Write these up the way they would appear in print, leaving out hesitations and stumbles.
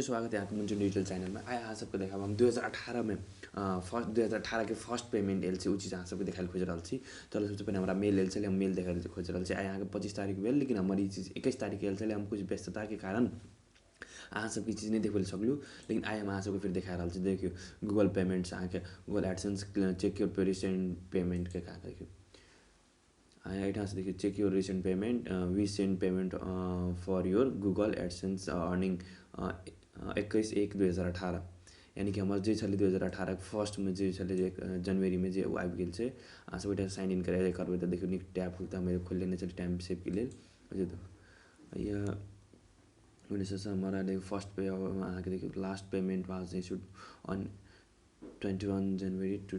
छै, स्वागत है अहाँके मुंचुन डिजिटल चैनलमे। आइ अहाँ सबके देखायब हम 2018मे फर्स्ट 2018के फर्स्ट पेमेंट आयल छै, ओ चीज अहाँ सबके देखायल खोजि रहल छी। चलू सबसँ पहिने हमरा मेल आयल छलै, हम मेल देखायल खोजि रहल छी। आइ अहाँके 25 तारीख भेल, लेकिन हमर ई चीज 21 तारीख आयल छलै। हम कुछ व्यस्तताके कारण अहाँ सबके ई चीज नहि देखबै सकलहुँ, लेकिन आइ हम अहाँ सबके फेर देखा रहल छी। देखियौ गूगल पेमेंट्स अहाँके Google AdSense check your recent पेमेंटके कहाँ देखियौ एहिठामसँ देखियौ check your recent payment, we send payment for your Google AdSense earning 21/1/2018, यानी कि हमर जे छलै 2018 के फर्स्टमे जे छलै जे जनवरीमे जे ओ आबि गेल छै। अहाँ सब एहिठाम साइन इन करबै तऽ देखियौ नीक टैब खुलतै। हम खोलि लेने छलियै टाइम सेवके लेल। हमरा फर्स्ट पे अहाँके देखियौ last payment was issued on 21 January to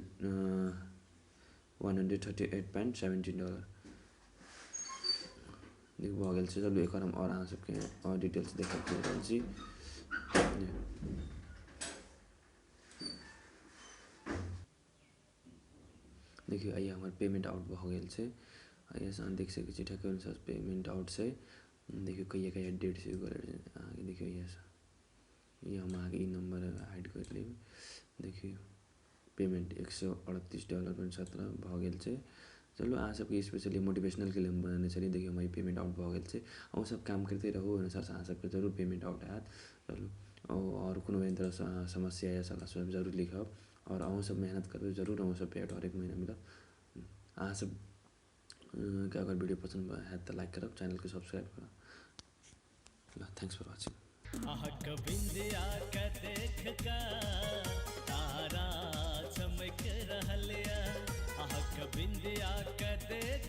$138.17 देखियौ भऽ गेल छै। चलू एकर हम आओर अहाँ सबके आओर डिटेल्स देखा रहल छी। देखियौ आइ हमर पेमेंट आउट भऽ गेल छै। एहिसँ अहाँ देख सकै छी ठेके अनुसार पेमेंट आउट छै। देखियौ कहिया कहिया डेट छै अहाँके। देखियौ इएहसँ ई हम अहाँके ई नंबर हाइड करि लेब। देखियौ पेमेंट $138.17 भऽ गेल छै। चलू अहाँ सबके स्पेशली मोटिवेशनलके लिए हम बनेने छलियै। देखियौ हमर पेमेंट आउट भऽ गेल छै। अहूँ सब काम करिते रहू, ओहि अनुसारसँ अहाँ सबके जरूर पेमेंट आउट हैत। चलू आओर कोनो एहन तरहसँ समस्या या सलाह सुझाव जरूर लिखब, आओर अहूँ सब मेहनत करबै, जरूर अहूँ सब पे आउट हरेक महीना मिलत। अहाँ सब के अगर वीडियो पसंद हैत तऽ लाइक करब, चैनलके सब्सक्राइब करब। Thanks for watching. अहाँके बिंदिया के देख के तारा चमक रहल या, अहाँके बिंदिया के देख